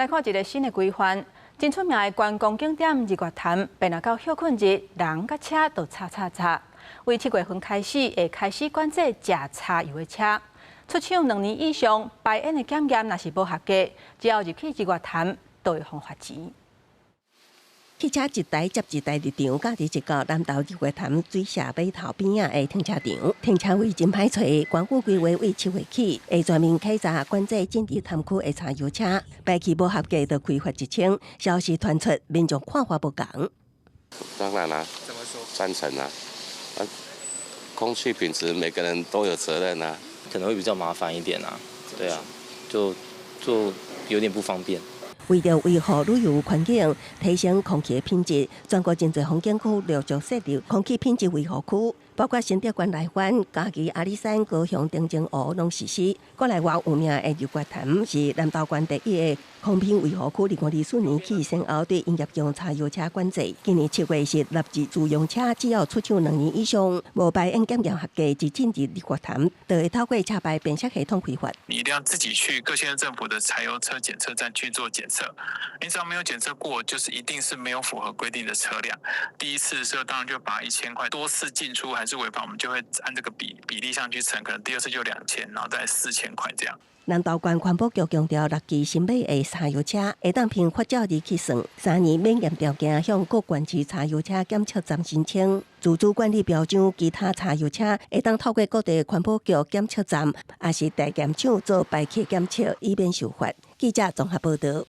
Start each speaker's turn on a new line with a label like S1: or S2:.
S1: 來看一个新的規範，真出名的觀光景點日月潭，變來到歇睏日，人佮車都吵吵吵。為7月份開始，會開始管制食柴油的車，出廠2年以上，排煙的檢驗若是無合格，只要入去日月潭，都會予罰錢。
S2: 汽車一台接一台入場，駕佇一個南投日月潭水社碼頭邊仔的停車場，停車位真歹揣。縣府規劃為7月起，會全面開閘管制進入潭區的柴油車，排氣無合格就開罰1000。消息傳出，民眾看法無仝。
S3: 當然啦，
S4: 怎麼說？
S3: 贊成啊！啊，空氣品質每個人都有責任啊。
S5: 可能會比較麻煩一點啊，對啊，就有點不方便。
S2: 為著維護旅遊環境，提升空氣的品質，全國真濟風景區陸續設立空氣品質維護區，包括新竹縣內灣、嘉義阿里山、高雄澄清湖攏實施。國內外有名的日月潭是南投縣第一个空品維護區，2024年起先後對營業用柴油車管制。今年7月是納入自用車，只要出廠兩年以上，無排煙檢驗合格，就進入日月潭，就會透過車牌辨識系統開罰。
S4: 你一定要自己去各縣政府的柴油車檢測站去做檢測。你只要沒有檢測過，就是一定是沒有符合規定的車輛。第一次的時候，當然就罰1000塊；多次進出還是違法，我們就會按這個比例上去乘，可能第二次就2000，然後再4000塊這樣。
S2: 南投縣環保局強調，六期新買的柴油車會當憑發照日起算，3年免驗條件向各縣市柴油車檢測站申請。自主管理標準，其他柴油車會當透過各地環保局檢測站，抑是代檢廠做排氣檢測，以免受罰。記者綜合報導。